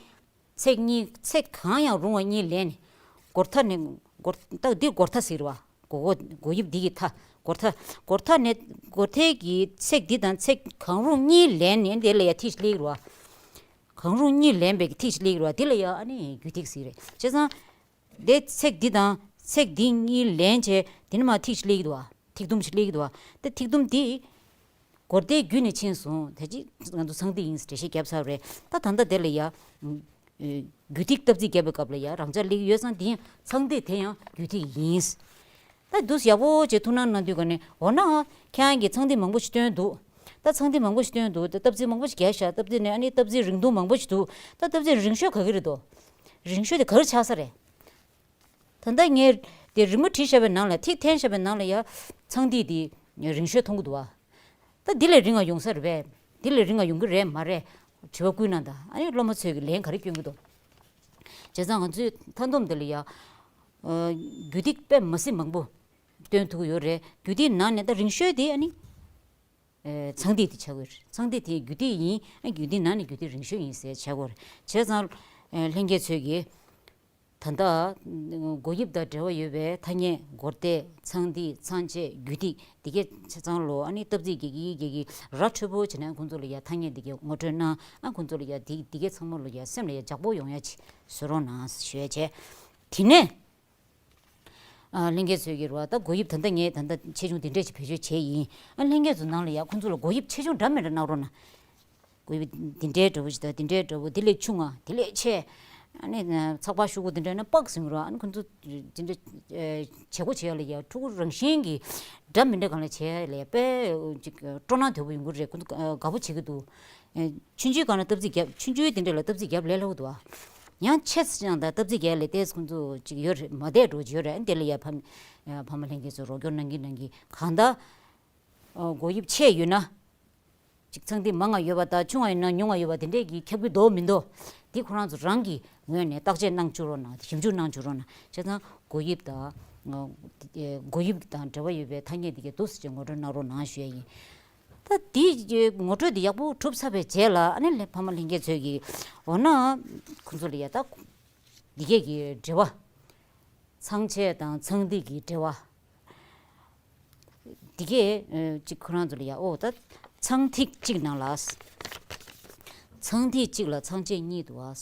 ཚེག་གཉིས་ཚེག་གང་ཡང་རུང་བ་གཉིས་ལེན་ནས། སྒོར་མཐའ་ནས་སྒོར་ད་འདི་སྒོར་མཐའ་ཟེར་བ། མགོ་མགོ་མགོ་དབྱིབས་འདི་གི་མཐའ། སྒོར་མཐའ་སྒོར་མཐའ་ནས་སྒོར་མཐའི་གི་ཚེག་འདི་དང་ཚེག་གང་རུང་གཉིས་ལེན་ནས་འདི་ལ་ཡ་ཐིག་སླེབས་རེད་བ། གང་རུང་གཉིས་ལེན་པའི་གི་ཐིག་སླེབས་རེད་བ། འདི་ལ་ཡ་ཨ་ནི་རྒྱུ་ཐིག་ཟེར་རེད། བྱས་ཙང་། དེ་ཚེག་འདི་དང་ཚེག་འདི་གཉིས་ལེན་བྱས་དེ་ནས་མར་ཐིག་ཞིག་སླེབས་ཀྱི་འདུག་བ། ཐིག་དུམ་ཞིག་སླེབས་ཀྱི་འདུག་བ། དེ་ཐིག་དུམ་འདི་སྒོར་མཐའི་བརྒྱུད་ནས་ཕྱིན་སོང་། ད་ཅི་ང་ཚོ་ཚངས་ཐིག་ཡིན་འགྲེལ་བཤད་བརྒྱབ་ཚར་བ་རེད། ད་ད་ལྟ་དེ་ལ་ཡ་རྒྱུ་ཐིག་སྟབས་ཚིག་བརྒྱབ་པའི་སྐབས་ལ་ཡ་རང་འཇགས་སླེབས་ཀྱི་ཡོད་ཙང་། དེ་ཡང་ཚངས་ཐིག་དེ་ཡང་རྒྱུ་ཐིག་ཡིན། ད་འདུག་ཡག་པོ་བྱས་ཐུགས་སྣང་གནང་དུས་ག་ནས། འོ་ན་ཁྱེད་རང་གིས་ཚངས་ཐིག་མང་པོ་ཞིག་སྟོན་འདུག་ད་ཚངས་ཐིག་མང་པོ་ཞིག་སྟོན་འདུག་ད་སྟབས་ཚིག་མང་པོ་ཞིག་བརྒྱབ་ཤག་སྟབས་ཚིག་ནས་ཨ་ནི་སྟབས་ཚིག་རིང་ཐུང་མང་པོ་ཞིག་འདུག་ད་སྟབས་ཚིག་རིང་ཤོས་ག་གི་རེད་དོ། རིང་ཤོས་དེ་ག་རེ་ཆགས་ས་རེད། ད་ལྟ་ངས་དེ་རི་མོ་བྲིས་བཞག་པའི་ནང་ལ། ཐིག་འཐེན་བཞག་པའི་ནང་ལ་ཡ་ཚངས་ཐིག་དེ་རིང་ཤོས་མཐོང་གི་འདུག་བ། ད་འདི་ལས་རིང་བ་ཡོང་ས་རེད་པས། འདི་ལས་རིང་བ་ཡོང་གི་རེད་མ་རེད། དྲི་བ་བསྐུལ་གནང་དང་། ཨ་ནི་སློབ་མ་ཚོས་ཀྱི་ལན་ག་རེ་སྐྱོན་གྱི་འདུག་བྱས་ཙང་ང་ཚོའི་མཐའ་སྡོམ་འདི་ལ་ཡ། ཨ་རྒྱུ་ཐིག་དཔེ་མ་སྲིད་མང་པོ་སྟོན་ཐུབ་ཀྱི་ཡོད་རེད། རྒྱུ་ཐིག་ནང་ནས་ད་རིང་ཤོས་དེ་ཨ་ནི། ཨེ་ཚངས་ཐིག་དེ་ཆགས་ཀྱི་ཡོད་རེད། ཚངས་ཐིག་དེ་རྒྱུ་ཐིག་ཡིན། ཨ་རྒྱུ་ཐིག་ནང་ནས་རྒྱུ་ཐིག་རིང་ཤོས་ཡིན་ཟེར་ཆགས་ཀྱི་ཡོད་རེད། བྱས་ཙང་ཨེ་ལྷན་རྒྱས་ཚོས་ཀྱིས་ད་ལྟ་མགོ་དབྱིབས་དང་འབྲེལ་བ་ཡོད་པའི་ཐ་སྙད། སྒོར་མཐའ། ཚངས་ཐིག་ཚངས་ཆད། རྒྱུ་ཐིག་འདི་གའི་ཆ་ཚང་ལོ། ཨ་ནི་སྟབས་ཚིག་རྒྱག་གི་རྒྱག་གི་ར་འཕྲོད་པོ་བྱས་ནས་ཁོང་ཚོ་ལ་ཡ་ཐ་སྙད་འདི་གའི་ངོ་སྤྲོད་གནང་། ཨ་ཁོང་ཚོ་ལ་ཡ་འདི་འདི་གའི་ཚང་མ་ལ་ཡ་སེམས་ལ་ཡ་འཇགས་པོ་ཡོང་ཡ་ཅིག་བཟོ་རོགས་གནང་ཞུ་ཡ་བྱས། དེ་ནས། ཨ་ལྷན་རྒྱས་ཚོས་ཀྱི་རེད་བ། ད་མགོ་དབྱིབས་ད་ལྟ་ངས་ད་ལྟ་ཆེ་ཆུང་འདི་འདྲས་ཅིག་བེད་སྤྱོད་བྱས་ཡིན། ཨ་ལྷན་རྒྱས་ཚོ་ནང་ལ་ཡ་ཁོང་ཚོ་ལ་མགོ་དབྱིབས་ཆེ་ཆུང་འདྲ་མི་འདྲ་གནང་རོགས་གནང་། མགོ་དབྱིབས་འདི་འདྲའི་འདྲ་བོ་ཞིག་དང་། འདི་འདྲའི་འདྲ་བོ། འདི་ལས་ཆུང་ང་། འདི་ལས་ཆེ། ཨ་ནི་ཚགས་པར་ཤོག་གུ་འདི་འདྲ་ནི་པགས་ཟིན་རོགས། ཨ་ནི་ཁོང་ཚོ་འདི་འདྲ་ཨེ་བྱེད་སྒོ་བྱེད་ཡ་ལ་ཡ་ཕྲུ་གུ་རང་བཞིན་གྱིས་འདྲ་མི་འདྲ་སྒང་ལ་བྱེད་ཡ་ལ་ཡ་དཔེ་ཅིག་སྤྲོ་སྣང་དོད་པོ་ཡོང་གི་རེད། ཁོང་ཚོ་དགའ་པོ་བྱེད་ཀྱི་འདུག་ཨེ་ཆུང་ཆུང་སྒང་ལ་སྟབས་ཚིག་རྒྱབ། ཆུང་ཆུང་དེ་འདྲ་ལ་སྟབས་ཚིག་རྒྱབ་ལས་སླ་པོ་འདུག་ཨ། ཡང་ཆེ་ཙང་ད་སྟབས་ཚིག་རྒྱག་ལས་ཏོག་ཙམ་ཁོང་ཚོ་ཅིག་ཡོད་རེད། མ་བདེ་འགྲོ་ཅིག་ཡོད་རེད། ཨ་ནི་དེ་ལ་ཡ་ཕ་མ་ཕ་མ་ལྷན་རྒྱས་ཚོས་རོགས་སྐྱོར་གནང་གིན་གནང་གིན། གང་ལྟར་ཨ་མགོ་དབྱིབས་ཆེ་ཡོད་ན་ཅིག་ཚངས་ཐིག་མང་ང་ཡོད་པ་དང་། ཆུང་ང་ཡོད་ན་ཉུང་ང་ཡོད་པ་དེ་འདྲས་ཀྱིས་ཁྱབ་ཀྱི་འདུག་མི་འདུག་འདི་ཁོ་རང་ཚོ་རང་གི་ངོས་ནས་བརྟག་དཔྱད་གནང་བཅུག་རོགས་གནང་། ཞིབ་འཇུག་གནང་བཅུག་རོགས་གནང་། བྱས་ཙང་དགོས་དབྱིབས་དང་། ཨ། དགོས་དབྱིབས་དང་འབྲེལ་བ་ཡོད་པའི་ཐ་སྙད་འདི་གའི་འདུག་སེ་ཅིག་ངོ་སྤྲོད་གནང་རོགས་གནང་ཞུ་ཡ་ཡིན། ད་འདི་ངོ་སྤྲོད་འདི་ཡག་པོ་གྲུབ་ཚར་བའི་རྗེས་ལ། ཨ་ནི་ལྷན་ཕ་མ་ལྷན་རྒྱས་ཚོས་ཀྱིས་འོ་ན་ཁོང་ཚོ་ལ་ཡ་ད་འདི་གས་ཀྱི་འབྲེལ་བ། ཚངས་ཆད་དང་ཚངས་ཐིག་གི་འབྲེལ་བ། འདི་གས་ཨ་ཅིག་ཁོ་རང་ཚོ་ལ་ཡ། ཨོ་ད་ཚངས་ཐིག་གཅིག་ནང་ལ། ཚངས་ཐིག་གཅིག་ལ་ཚངས་ཆད་གཉིས་འདུག་ཨ།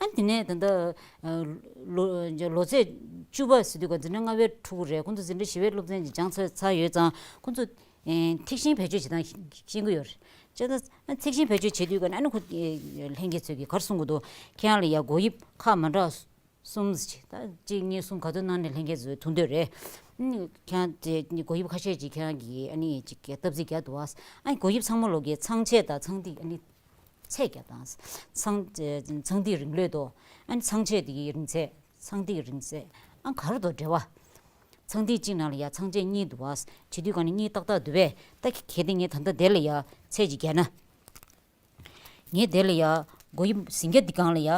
ཨ་དེ་ནས་ད་ལྟ་ཨ་ལོ་ལོ་ཚད་བཅུ་པ་ཟེར་དུས་ཀ་འཛིན་གྲྭ་ལྔ་པའི་ཕྲུ་གུ་རེད། ཁོང་ཚོ་འཛིན་གྲྭ་བཞི་པའི་སློབ་ཚན་ཅིག་སྦྱངས་ཚར་ཚར་ཡོད་ཙང་། ཁོང་ཚོ་ཨ་ཐིག་ཤིང་བེད་སྤྱོད་བྱེད་སྟངས་ཤེས་ཀྱི་ཡོད་རེད། བྱས་ཙང་ཨ་ཐིག་ཤིང་བེད་སྤྱོད་བྱེད་དུས་ཀ་ནས་ཨ་ནི་ཁོ་ཨ་ལྷན་རྒྱས་ཚོས་ཀྱིས་ག་རེ་གསུང་གི་འདུག་ཁྱེད་རང་ལ་ཡ་དགོས་དབྱིབས་ཁག་མ་འདྲ་གསུམ་ཞིག་ད་གཅིག་གཉིས་གསུམ་ག་ཚོད་གནང་ནས་ལྷན་རྒྱས་ཚོས་ཐུགས་འདོད་རེད། ཨ་ནི་ཁྱེད་རང་དེ་དགོས་དབྱིབས་ཁ་ཤས་ཅིག་ཁྱེད་རང་གིས་ཨ་ནི་ཅིག་བཏབ་རྩིས་རྒྱག་འདུག་ཨ། ཨ་ནི་དགོས་དབྱིབས་ཚང་མ་ལོག་གི་ཚངས་ཆད་དང་ཚངས་ཐིག་ཨ་ནི་ཚད་བརྒྱབ་དང་། ཚངས་ཚངས་ཐིག་རིང་ལོས་དོ། ཨ་ནི་ཚངས་ཆད་དེ་གི་རིང་ཚད། ཚངས་ཐིག་རིང་ཚད། ཨ་ག་རེ་དོ་འབྲེལ་བ། ཚངས་ཐིག་གཅིག་ནང་ལ་ཡ་ཚངས་ཆད་གཉིས་འདུག་བ། བྱེད་དུས་ག་ནས་གཉིས་ཏག་ཏག་འདུག་པས། ད་གལ་ཏེ་ངས་ད་ལྟ་དེ་ལ་ཡ་ཚད་ཅིག་བརྒྱབ་ན། ངས་དེ་ལ་ཡ་དགོས་དབྱིབས་ཟིང་སྐྱ་འདི་སྒང་ལ་ཡ།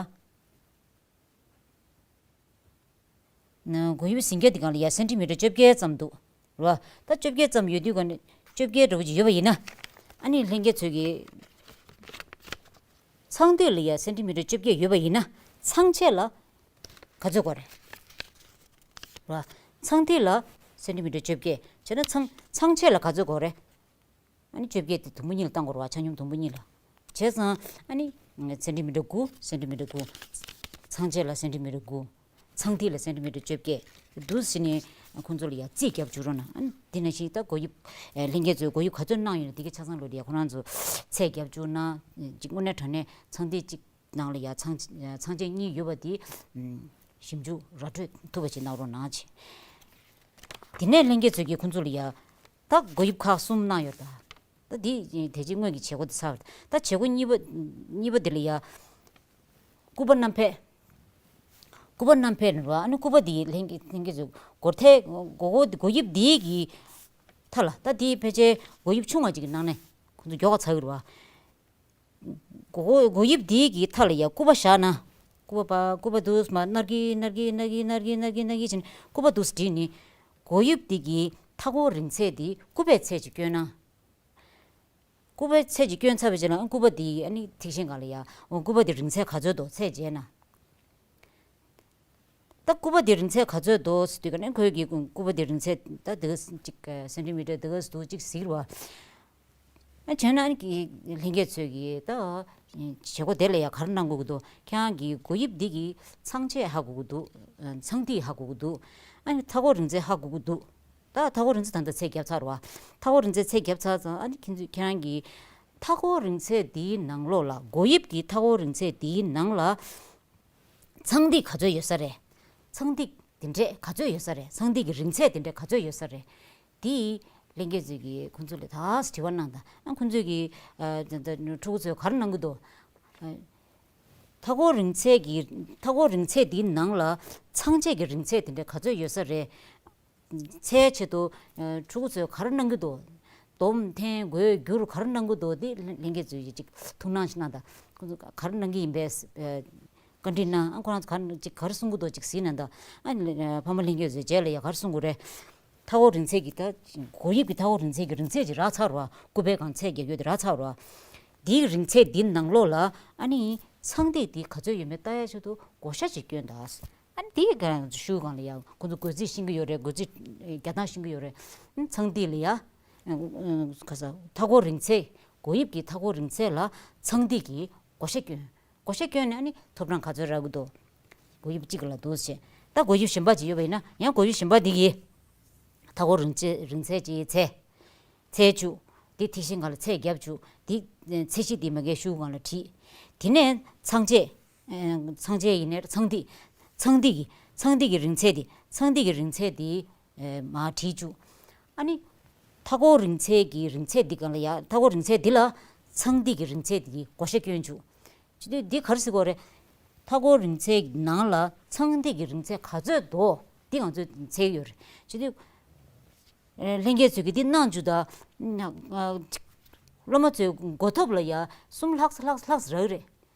ན་དགོས་དབྱིབས་ཟིང་སྐྱ་འདི་སྒང་ལ་ཡ་སེན་ཏི་མི་ཊར་བཅོ་བརྒྱད་ཙམ་འདུག་ར། ད་བཅོ་བརྒྱད་ཙམ་ཡོད་དུས་ག་ནས་བཅོ་བརྒྱད་འདྲ་བོ་ཅིག་ཡོད་པ་ཡིན་ན། ཨ་ནི་ལྷན་རྒྱས་ཚོས་ཀྱིས་ཚངས་ཐིག་ལ་ཡ་སེན་ཏི་མི་ཊར་བཅོ་བརྒྱད་ཡོད་པ་ཡིན་ན། ཚངས་ཆད་ལ་ག་ཚོད་དགོས་རེད། ར། ཚངས་ཐིག་ལ་སེན་ཏི་མི་ཊར་བཅོ་བརྒྱད་བྱས་ན་ཚངས་ཚངས་ཆད་ལ་ག་ཚོད་དགོས་རེད། ཨ་ནི་བཅོ་བརྒྱད་དེ་དུམ་བུ་གཉིས་ལ་བཏང་དགོས་རེད་བ། ཆ་སྙོམས་དུམ་བུ་གཉིས་ལ། བྱས་ཙང་ཨ་ནི་སེན་ཏི་མི་ཊར་དགུ། སེན་ཏི་མི་ཊར་དགུ། ཚངས་ཆད་ལ་སེན་ཏི་མི་ཊར་དགུ། ཚངས་ཐིག་ལ་སེན་ཏི་མི་ཊར་བཅོ་བརྒྱད། འདུག་སེ་ནས་ཁོང་ཚོ་ལ་ཡ་རྩིས་རྒྱབ་བཅུག་རོགས་གནང་། ཨ་ནི་དེ་ནང་བཞིན་ད་དགོས་དབྱིབས་ལྷན་རྒྱས་ཚོས་དགོས་དབྱིབས་ག་ཚོད་གནང་ཡོད་ན་དེ་གའི་ཆ་ཚང་ལོ་ལ་ཡ་ཁོ་རང་ཚོ་ཚད་རྒྱབ་བཅུག་ན། ཅིག་དངོས་གནས་དྲང་གནས་ཚངས་ཐིག་གཅིག་ནང་ལ་ཡ་ཚངས་ཚངས་ཆད་གཉིས་ཡོད་པ་དེ་ཞིབ་འཇུག་ར་སྤྲོད་ཐུབ་པ་ཞིག་གནང་རོགས་གནང་བྱས། དེ་ནས་ལྷན་རྒྱས་ཚོས་ཀྱིས་ཁོང་ཚོ་ལ་ཡ་ད་དགོས་དབྱིབས་ཁག་གསུམ་གནང་ཡོད་ད། ད་འདི་དེ་རྗེས་སྔོན་གྱི་བྱེད་སྒོ་དེ་ཚར་བ་རེད། ད་བྱེད་སྒོ་གཉིས་པ་གཉིས་པ་དེ་ལ་ཡ་སྐུད་པ་བསྣམས་ཕེབས། སྐུད་པ་བསྣམས་ཕེབས་ནས་ར། ཨ་ནི་སྐུད་པ་དེ་ལྷན་རྒྱས་ལྷན་རྒྱས་ཚོས་སྒོར་ཐལ་སྒོར་སྒོར་དགོས་དབྱིབས་འདི་གི་མཐའ་ལ། ད་འདི་ཕལ་ཆེར་དགོས་དབྱིབས་ཆུང་བ་ཅིག་གི་ནང་ནས་ཁོང་ཚོ་མགྱོགས་པ་ཚར་གི་རེད་བ། སྒོར་སྒོར་དགོས་དབྱིབས་འདི་གི་མཐའ་ལ་ཡ་སྐུད་པ་བཞག་ན། སྐུད་པ་པ་སྐུད་པ་འདུག་སེ་མར་ནར་གི་ནར་གི་ནར་གི་ནར་གི་ནར་གི་ནར་གི་བྱས་ནས་སྐུད་པ་འདུག་སེ་བསྒྲིལ་ནས། དགོས་དབྱིབས་འདི་གི་མཐའ་འཁོར་རིང་ཚད་འདི་སྐུད་པའི་ཚད་ཅིག་བསྐྱོན་ན། སྐུད་པའི་ཚད་ཅིག་བསྐྱོན་ཚར་བའི་རྗེས་ལ་སྐུད་པ་འདི་ཨ་ནི་ཐིག་ཤིང་སྒང་ལ་ཡ། འོ་སྐུད་པ་འདི་རིང་ཚད་ག་ཚོད་འདུག་ཚད་བརྗེས་ན། ད་སྐུད་པ་འདི་རིང་ཚད་ག་ཚོད་འདུག་ཟེར་དུས་ཀ་ནས་ཁོས་ཀྱིས་སྐུད་པ་འདི་རིང་ཚད་ད་འདི་ག་ཅིག་སེན་ཏི་མི་ཊར་འདི་ག་འདུག་ཅིག་ཟེར་བ། ཨ་བྱས་ན་ཨ་ནི་ལྷན་རྒྱས་ཚོས་ཀྱིས་ད་བྱེད་སྒོ་དེ་ལ་ཡ་ག་རེ་གནང་དགོས་ཀྱི་འདུག་ཁྱེད་རང་གིས་དགོས་དབྱིབས་འདི་གི་ཚངས་ཆད་ཧ་གོ་གི་འདུག་ཚངས་ཐིག་ཧ་གོ་གི་འདུག་ཨ་ནི་མཐའ་འཁོར་རིང་ཚད་ཧ་གོ་གི་འདུག་ད་མཐའ་འཁོར་རིང་ཚད་ད་ལྟ་ཚད་བརྒྱབ་ཚར་བ། མཐའ་འཁོར་རིང་ཚད་ཚད་བརྒྱབ་ཚར་ཙང་ཨ་ནི་ཁྱེད་ཚོས་ཁྱེད་རང་གིས་མཐའ་འཁོར་རིང་ཚད་འདིའི་ནང་ལོགས་ལ། དགོས་དབྱིབས་ཀྱི་མཐའ་འཁོར་རིང་ཚད་འདིའི་ནང་ལ་ཚངས་ཐིག་ག་ཚོད་ཡོད་ས་རེད། ཚངས་ཐིག་འདི་འདྲས་ག་ཚོད་ཡོད་ས་རེད། ཚངས་ཐིག་གི་རིང་ཚད་འདི་འདྲས་ག་ཚོད་ཡོད་ས་རེད། དེ་ལྷན་རྒྱས་ཚོས་ཀྱིས་ཁོང་ཚོ་ལ་ད་དྲི་བ་གནང་དང་། ཨ་ཁོང་ཚོས་ཀྱིས་ཨ་ད་ད་ཕྲུ་གུ་ཚོས་ག་རེ་གནང་གི་འདུག་ཨ་མཐའ་འཁོར་རིང་ཚད་ཀྱི་མཐའ་འཁོར་རིང་ཚད་འདིའི་ནང་ལ་ཚངས་ཆད་ཀྱི་རིང་ཚད་འདི་འདྲས་ག་ཚོད་ཡོད་ས་རེད། ཚད་ཆེད་དུ་ཨ་ཕྲུ་གུ་ཚོས་ག་རེ་གནང་གི་འདུག་སྡོམ་འཐེན་བགོས་བསྒྱུར་ག་རེ་གནང་གི་འདུག་དེ་ལྷན་རྒྱས་ཚོས་ཀྱིས་ཅིག་ཐུགས་སྣང་ཞིག་གནང་དང་། ཁོང་ཚོ་ག་རེ་གནང་གི་ཡིན་པས་ཨ་བཀའ་འདྲི་གནང་། ཨ་ཁོ་རང་ཚོ་ག་རེ་ཅིག་ག་རེ་གསུང་གི་འདུག་ཅིག་གཟིགས་གནང་དང་། ཨ་ཕ་མ་ལྷན་རྒྱས་ཚོས་རྗེས་ལ་ཡ་ག་རེ་གསུང་དགོས་རེད། མཐའ་འཁོར་རིང་ཚད་ཀྱི་ད་དགོས་དབྱིབས་ཀྱི་མཐའ་འཁོར་རིང་ཚད་ཀྱི་རིང་ཚད་ཅིག་རག་ཚར་བ། སྐུད་པའི་སྒང་ཚད་བརྒྱབ་ཡོད་དེ་རག་ཚར་བ། དེའི་རིང་ཚད་འདི་ནང་ལོགས་ལ་ཨ་ནི་ཚངས་ཐིག་འདི་ག་ཚོད་ཡོད་མེད་ལྟ་ཡ་ཆེད་དུ་བགོ་བཤའ་ཅིག་བསྐྱོན་དང་། ཨ་ནི་དེའི་སྒང་ཤུགས་སྒང་ལ་ཡ་ཁོང་ཚོ་བགོ་རྩིས་ཤེས་ཀྱི་ཡོད་རེད། བགོ་རྩིས་རྒྱག་སྟངས་ཤེས་ཀྱི་ཡོད་རེད། ཨ་ནི་ཚངས་ཐིག་ལ་ཡ་ཨ་ག་ས་མཐའ་འཁོར་རིང་ཚད། དགོས་དབྱིབས་ཀྱི་མཐའ་འཁོར་རིང་ཚད་ལ་ཚངས་ཐིག་གི་བགོ་བཤའ་བསྐྱོན། བགོ་བཤའ་བསྐྱོན་ནས་ཨ་ནི་ཐོབ་གྲངས་ག་ཚོད་རག་གི་འདུག་དགོས་དབྱིབས་གཅིག་ལ་འདུག་ཟེར། ད་དགོས་དབྱིབས་གཞན་པ་ཅིག་ཡོད་པ་ཡིན་ན་ཡང་དགོས་དབྱིབས་གཞན་པ་འདི་གི་མཐའ་འཁོར་རིང་ཚད་རིང་ཚད་ཀྱི་ཚད། ཚད་བཅུག་དེ་ཐིག་ཤིང་སྒང་ལ་ཚད་བརྒྱབ་བཅུག་དེ་ཚད་གཞི་དེ་མ་གའི་ཤུགས་སྒང་ལ་བྲིས། དེ་ནས་ཚངས་ཆད། ཨ་ཚངས་ཆད་ཡིན་ནའི་ཚངས་ཐིག་ཚངས་ཐིག་གི་ཚངས་ཐིག་གི་རིང་ཚད་དེ། ཚངས་ཐིག་གི་རིང་ཚད་དེ་ཨ་མར་བྲིས་བཅུག་ཨ་ནི་མཐའ་འཁོར་རིང་ཚད་ཀྱི་རིང་ཚད་འདི་སྒང་ལ་ཡ། མཐའ་འཁོར་རིང་ཚད་འདི་ལ་ཚངས་ཐིག་གི་རིང་ཚད་འདི་བགོ་བཤའ་བསྐྱོན་བཅུག་བྱེད་དུས་འདི་ག་རེ་ཟེར་དགོས་རེད། མཐའ་འཁོར་རིང་ཚད་ནང་ལ་ཚངས་ཐིག་གི་རིང་ཚད་ག་ཚོད་འདུག་འདི་ང་ཚོས་འཚོལ་གྱི་ཡོད་རེད། བྱེད་དུས་ཨ་ལྷན་རྒྱས་ཚོས་ཀྱིས་འདི་གནང་བཅུག་དང་། ཨ་སློབ་མ་ཚོའི་མགོ་ཐོག་ལ་ཡ་གསུམ་ལྷག་ཙམ་ལྷག་ཙམ་ལྷག་ཙམ་རག་གི་རེད།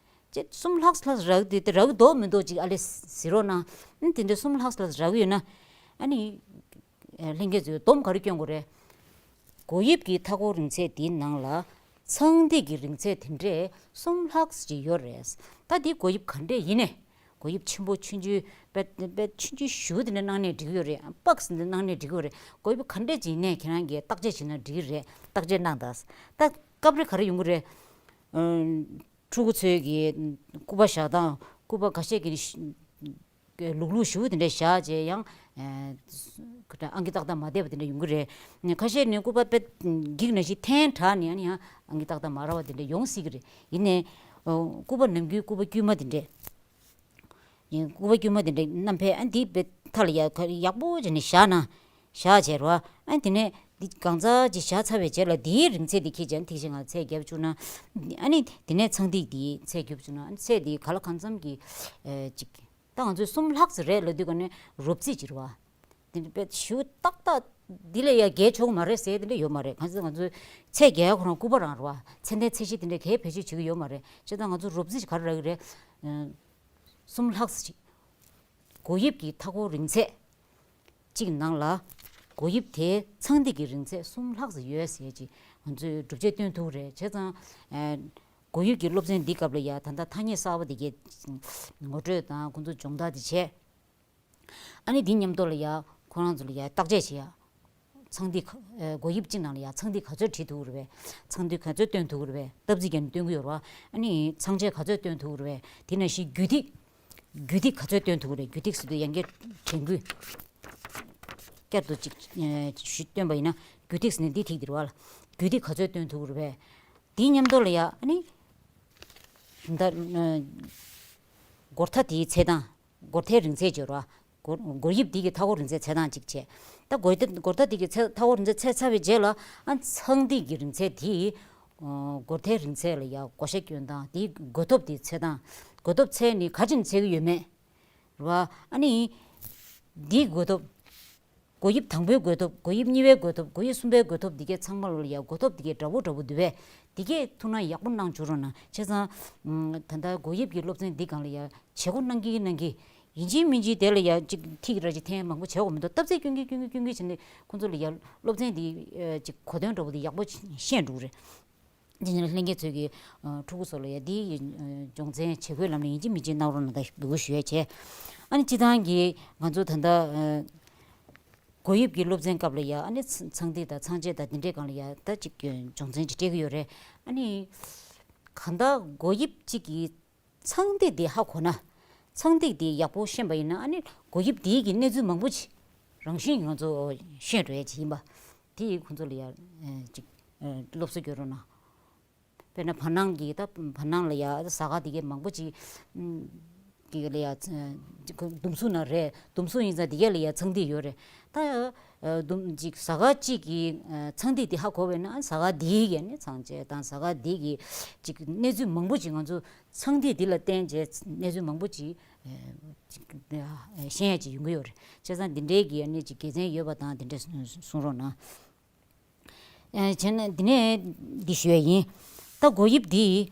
ཅེས་གསུམ་ལྷག་ལྷག་རག་དེ་དེ་རག་འདུག་མི་འདུག་ཅིག་ཨ་ལེ་ཟེར་རོགས་གནང་། ཨ་ནི་དེ་འདྲའི་གསུམ་ལྷག་ལྷག་རག་ཡོད་ན། ཨ་ནི་ལྷན་རྒྱས་ཚོས་སྡོམ་ག་རེ་སྐྱོན་དགོས་རེད། སྒོ་དབྱིབས་ཀྱི་མཐའ་འཁོར་རིང་ཚད་དེའི་ནང་ལ་ཚངས་ཐིག་གི་རིང་ཚད་དེ་འདྲས་གསུམ་ལྷག་ཅིག་ཡོད་རེད། ད་དེ་སྒོ་དབྱིབས་ག་འདྲས་ཡིན་ནའི། སྒོ་དབྱིབས་ཆེན་པོ་ཆུང་ཆུང་དཔེ་དཔེ་ཆུང་ཆུང་ཞུ་དེ་འདྲ་གནང་ནས་འགྲིག་གི་ཡོད་རེད། པགས་འདི་གནང་ནས་འགྲིག་གི་ཡོད་རེད། སྒོ་དབྱིབས་ག་འདྲས་ཅིག་ཡིན་ནའི་ཁྱེད་རང་གིས་བརྟག་དཔྱད་བྱས་ན་འགྲིག་གི་རེད། བརྟག་དཔྱད་གནང་དང་། ད་སྐབས་རེ་ག་རེ་ཡོང་གི་རེད། ཕྲུ་གུ་ཚོའི་གི་སྐུ་པར་བཞག་སྟངས། སྐུ་པར་ཁ་ཤས་ཀྱི་ལུག་ལུག་ཞུ་དེ་འདྲ་བཞག་བྱས་ཡང་ཨང་ཀི་ཏག་ཏག་མ་བསྡད་པ་དེ་འདྲ་ཡོང་གི་རེད། ཁ་ཤས་ནི་སྐུ་པར་དཔེ་འགྱིག་ནང་བཞིན་འཐེན་དྲགས་ནས་ཨ་ནི་ཡང་ཨང་ཀི་ཏག་ཏག་མ་རག་པ་དེ་འདྲ་ཡོང་སྲིད་ཀྱི་རེད། ཡིན་ནའི་སྐུ་པར་ནམ་རྒྱུན་སྐུ་པར་དཀྱུས་མ་དེ་འདྲས། སྐུ་པར་དཀྱུས་མ་དེ་འདྲས་བསྣམས་ཕེབས། ཨ་འདི་དཔེ་མཐའ་ལ་ཡག་ཡག་པོ་བྱས་ནས་བཞག་ན། བཞག་བྱས་རོ། ཨ་དེ་ནས་འདི་གང་ཙག་ཅིག་བཞག་ཚར་བའི་རྗེས་ལ་འདིའི་རིང་ཚད་འདི་ཁྱེད་ཀྱང་ཐིག་ཤིང་ང་ཚད་བརྒྱབ་བཅུག་ན། ཨ་ནི་དེ་ནས་ཚངས་ཐིག་འདིའི་ཚད་བརྒྱབ་བཅུག་ན། ཨ་ནི་ཚད་འདི་ག་ལ་གང་འཚམ་གྱི་ཨེ་ཅིག་ད་ང་ཚོས་གསུམ་ལྷག་ཙམ་རེད་ལབ་དུས་ག་ནས་རོབ་རྩིས་ཅིག་རེད་བ། དེ་འདྲ་དཔེ་ཞུ་ཏག་ཏག་འདི་ལས་ཡ་བརྒལ་ཆོག་གི་མ་རེད་ཟེར་དེ་འདྲ་ཡོད་མ་རེད། གང་ཟེར་ང་ཚོས་ཚད་བརྒལ་ཡ་ཁོ་རང་སྐུ་པར་རང་རེད་བ། ཚད་ལྡན་ཚད་གཞི་དེ་འདྲ་གས་བེད་སྤྱོད་བྱེད་ཀྱི་ཡོད་མ་རེད། བྱས་ཙང་ང་ཚོ་རོབ་རྩིས་ཅིག་ག་རེ་རག་གི་རེད། གསུམ་ལྷག་ཙམ་ཅིག་སྒོ་དབྱིབས་ཀྱི་མཐའ་འཁོར་རིང་ཚད་གཅིག་ནང་ལ་སྒོ་དབྱིབས་དེའི་ཚངས་ཐིག་གི་རིང་ཚད་གསུམ་ལྷག་ཙམ་ཡོད་ཟེར་ཅིག་ང་ཚོས་སྒྲུབ་བྱེད་སྟོན་ཐུབ་རེད། བྱས་ཙང་ཨ་སྒོ་དབྱིབས་ཀྱི་སློབ་ཚན་འདི་སྐབས་ལ་ཡ་ད་ལྟ་ཐ་སྙད་གསར་པ་འདི་གའི་ངོ་སྤྲོད་དང་ཁོང་ཚོ་སྦྱོང་བརྡར་འདི་བྱས། ཨ་ནི་འདི་མཉམ་དུ་ལ་ཡ་ཁོ་རང་ཚོ་ལ་ཡ་བརྟག་དཔྱད་བྱེད་ཡ། ཚངས་ཐིག་ག་ཨེ་སྒོ་དབྱིབས་གཅིག་ནང་ལ་ཡ་ཚངས་ཐིག་ག་ཚོད་བྲིས་ཐུབ་ཀྱི་རེད་པས། ཚངས་ཐིག་ག་ཚོད་སྟོན་ཐུབ་ཀྱི་རེད་པས། སྟབས་རྩིས་བརྒྱབ་ནས་སྟོན་གྱི་ཡོད་རེད་པ། ཨ་ནི་ཚངས་ཆད་ག་ཚོད་སྟོན་ཐུབ་ཀྱི་རེད་པས། དེ་ནང་བཞིན་རྒྱུ་ཐིག་རྒྱུ་ཐིག་ག་ཚོད་སྟོན་ཐུབ་ཀྱི་རེད། རྒྱུ་ཐིག་ཟེར་དུས་ཡང་བསྐྱར་དྲན་སྐུལ་བསྐྱར་དུ་ཅིག་ཨེ་ཞུ་སྟོན་པ་ཡིན་ན། རྒྱུ་ཐིག་ཟེར་ནས་འདི་ཐིག་འདི་རེད་པ་ལ། རྒྱུ་ཐིག་ག་ཚོད་སྟོན་ཐུབ་ཀྱི་རེད་པས། དེའི་མཉམ་དུ་ལ་ཡ་ཨ་ནི་ད་ཨེ་སྒོར་ཐ་དེའི་ཚད་དང་། སྒོར་ཐའི་རིང་ཚད་བརྗོད་རོགས། སྒོར་སྒོར་དབྱིབས་འདི་གི་མཐའ་འཁོར་རིང་ཚད་ཚད་སྟངས་གཅིག་བྱས། ད་སྒོར་ཐ་སྒོར་ཐ་འདི་གི་ཚད་མཐའ་འཁོར་རིང་ཚད་ཚད་ཚར་བའི་རྗེས་ལ། ཨ་ཚངས་ཐིག་གི་རིང་ཚད་དེ་ཨ་སྒོར་ཐའི་རིང་ཚད་ལ་ཡ་བགོ་བཤའ་སྐྱོན་སྟངས། དེའི་བགོ་ཐོབ་དེ་ཚད་སྟངས། བགོ་ཐོབ་ཚད་ནི་ག་ཅིག་ནས་ཚད་ཀྱི་ཡོད་མེད་རེད་པ། ཨ་ནི་འདིའི་བགོ་ཐོབ། སྒོ་དབྱིབས་དང་པོའི་བགོ་ཐོབ། སྒོ་དབྱིབས་གཉིས་པའི་བགོ་ཐོབ། སྒོ་དབྱིབས་གསུམ་པའི་བགོ་ཐོབ། འདི་གའི་ཚང་མ་ལ་ཡ་བགོ་ཐོབ་འདི་གའི་འདྲ་པོ་འདྲ་པོ་འདུག་པས། འདི་གའི་ཐུགས་སྣང་ཡག་པོ་གནང་བཅུག་རོགས་གནང་། བྱས་ཙང་ཨ་ད་ལྟ་སྒོ་དབྱིབས་ཀྱི་སློབ་ཚན་འདི་སྒང་ལ་ཡ་བྱེད་སྒོ་གནང་གི་གནང་གི། ཡིན་གཅིག་མིན་གཅིག་དེ་ལ་ཡ་ཅིག་ཐིག་ར་ཅིག་འཐེན་མང་པོ་བྱེད་དགོས་མི་འདུག་སྟབས་ཚེ་སྐྱོན་གི་སྐྱོན་གི་སྐྱོན་གི་བྱས་ནས་ཁོང་ཚོ་ལ་ཡ་སློབ་ཚན་འདི་ཨ་ཅིག་གོ་དོན་འདྲ་པོ་འདི་ཡག་པོ་ཤེས་འགྲོ་གི་རེད། དེ་ནས་ལྷན་རྒྱས་ཚོས་ཀྱི་ཨ་ཕྲུ་གུ་ཚོ་ལ་ཡ་འདི་ཨ་སྦྱོང་ཚན་བྱེད་སྒོའི་ལམ་ནས་ཡིན་གཅིག་མིན་གཅིག་གནང་རོགས་གནང་། ད་འབོད་སྐུལ་ཞུ་ཡ་བྱས། ཨ་ནི་སྤྱིར་བཏང་གི་ང་ཚོ་ད་ལྟ་ཨ་སྒོ་དབྱིབས་ཀྱི་སློབ་ཚན་སྐབས་ལ་ཡ་ཨ་ནི་ཚ་ཚངས་ཐིག་དང་ཚངས་ཆད་དང་དེ་འདྲའི་སྒང་ལ་ཡ་ད་ཅིག་སྦྱོང་ཚན་ཅིག་སྤྲད་ཀྱི་ཡོད་རེད། ཨ་ནི་གང་ལྟར་སྒོ་དབྱིབས་གཅིག་གི་ཚངས་ཐིག་དེ་ཧ་གོ་ན། ཚངས་ཐིག་དེ་ཡག་པོ་ཤེས་པ་ཡིན་ན། ཨ་ནི་སྒོ་དབྱིབས་དེའི་གི་གནས་ཚུལ་མང་པོ་ཅིག་རང་བཞིན་ང་ཚོ་ཤེས་འགྲོ་ཡ་ཅིག་ཡིན་པ། དེ་ཡིས་ཁོང་ཚོ་ལ་ཡ་ཨ་ཅིག་ཨ་སློབ་གསོ་སྐྱོན་རོགས་གནང་། དཔེར་ན་བར་སྣང་གི་ད་བར་སྣང་ལ་ཡ་ཟ་ཁང་དེ་གའི་མང་པོ་ཅིག་ཨུམ་གི་ལ་ཡ་ཨ་ཅིག་ཁོ་ཟླུམ་གཟུགས་ནང་རེད། ཟླུམ་གཟུགས་ཡིན་ཙང་དེ་གའི་ལ་ཡ་ཚངས་ཐིག་ཡོད་རེད། ད་ཨ་ཟླུམ་ཅིག་ཟ་ཁང་གཅིག་གི་ཨ་ཚངས་ཐིག་དེ་ཧ་གོ་བས་ན། ཨ་ཟ་ཁང་དེའི་གི་ཨ་ནི་ཚངས་ཆད་དང་ཟ་ཁང་དེའི་གི་ཅིག་གནས་ཚུལ་མང་པོ་ཅིག་ང་ཚོ་ཚངས་ཐིག་འདི་ལ་བརྟེན་བྱས་གནས་ཚུལ་མང་པོ་ཅིག་ཨ་ཅིག་ཨ་ཤེས་ཡ་ཅིག་ཡོང་གི་ཡོད་རེད། བྱས་ཙང་འདི་འདྲའི་གི་ཨ་ནི་ཅིག་དགེ་མཚན་ཡོད་པ་དང་དེ་འདྲ་གསུང་རོགས་གནང་། ཨ་བྱས་ན་འདི་ནས་འདི་ཞུ་ཡ་ཡིན། ད་སྒོ་དབྱིབས་འདི་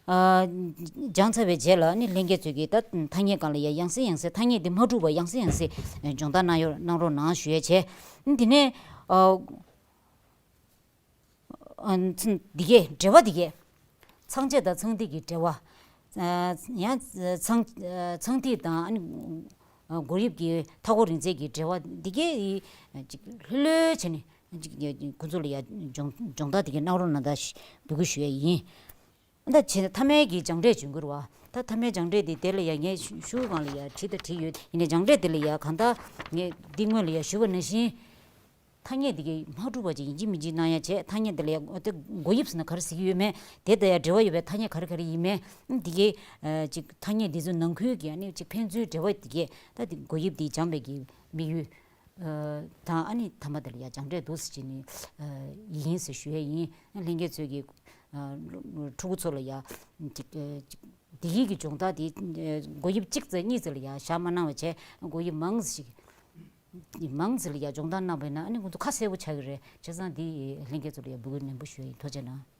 ཨ་སྦྱངས་ཚར་བའི་རྗེས་ལ་ནི་ལྷན་རྒྱས་ཚོས་ཀྱིས་ད་ཐ་སྙད་སྒང་ལ་ཡ་ཡང་སེ་ཡང་སེ། ཐ་སྙད་འདི་མ་གྲུབ་པ་ཡང་སེ་ཡང་སེ་སྦྱོང་བརྡར་གནང་ཡོད་གནང་རོགས་གནང་ཞུ་ཡ་བྱས། འདི་ནས་ཨ་ཨ་འདི་གའི་འབྲེལ་བ་འདི་གའི་ཚངས་ཆད་དང་ཚངས་ཐིག་གི་འབྲེལ་བ། ཨ་ཡང་ཚངས་ཚངས་ཐིག་དང་ཨ་ནི་སྒོ་དབྱིབས་ཀྱི་མཐའ་འཁོར་རིང་ཚད་ཀྱི་འབྲེལ་བ་འདི་གའི་ཅིག་ལྷོད་ལྷོད་བྱས་ནས་ཅིག་ཁོ་ཚོ་ལ་ཡ་སྦྱོང་སྦྱོང་བརྡར་འདི་གའི་གནང་རོགས་གནང་ད་འབོད་སྐུལ་ཞུ་ཡ་ཡིན། ད་བྱས་ན་མཐའ་མའི་གི་སྦྱངས་འབྲས་འབྱོན་གྱི་རེད་བ། ད་མཐའ་མའི་སྦྱངས་འབྲས་དེ་དེ་ལ་ཡ་ངས་ཞུ་ཞུ་སྒང་ལ་ཡ་བྲིས་ད་བྲིས་ཡོད། ཡིན་ནའི་སྦྱངས་འབྲས་དེ་ལ་ཡ་གང་ལྟར་ངས་འདི་སྔོན་ལ་ཡ་ཞུ་བ་ནང་བཞིན། ཐ་སྙད་འདི་གའི་མ་གྲུབ་པ་ཅིག་ཡིན་གཅིག་མིན་གཅིག་གནང་ཡ་བྱས། ཐ་སྙད་འདི་ལ་ཡ་དེ་སྒོ་དབྱིབས་ཟེར་ན་ག་རེ་ཟེར་གྱི་ཡོད་མེད། དེ་དང་ཡ་འབྲེལ་བ་ཡོད་པའི་ཐ་སྙད་ག་རེ་ག་རེ་ཡིན་མེད། འདི་གའི་ཨ་ཅིག་ཐ་སྙད་འདི་ཚོའི་ནང་ཁུལ་གྱི་ཨ་ནི་ཅིག་ཕན་ཚུན་འབྲེལ་བ་འདི་གའི་ད་འདི་སྒོ་དབྱིབས་འདི་སྦྱངས་པའི་གི་དམིགས་ཡུལ་ཨ་དང་། ཨ་ནི་མཐའ་མ་དེ་ལ་ཡ་སྦྱངས་འབྲས་འདུག་སེ་བྱས་ནས་ཨ་ཡིན་ཟེར་ཞུ་ཡ་ཡིན། ལྷན་རྒྱས་ཚོས་ཀྱི་ཨ་ཕྲུ་གུ་ཚོ་ལ་ཡ་ཅིག་ཨ་ཅིག་འདི་གའི་གི་སྦྱོང་བརྡར་འདི་ཨ་སྒོ་དབྱིབས་གཅིག་ཙམ་གཉིས་ཙམ་ལ་ཡ་བཞག་མ་གནང་བ་བྱས། སྒོ་དབྱིབས་མང་ཞིག་མང་ཙམ་ལ་ཡ་སྦྱོང་བརྡར་གནང་བས་ན། ཨ་ནི་ཁོང་ཚོ་ཁ་གསལ་པོ་ཆགས་ཀྱི་རེད། བྱས་ཙང་འདི་ལྷན་རྒྱས་ཚོ་ལ་ཡ་འབོད་སྐུལ་ནན་པོ་ཞུ་ཡ་ཡིན། ཐུགས་རྗེ་གནང་།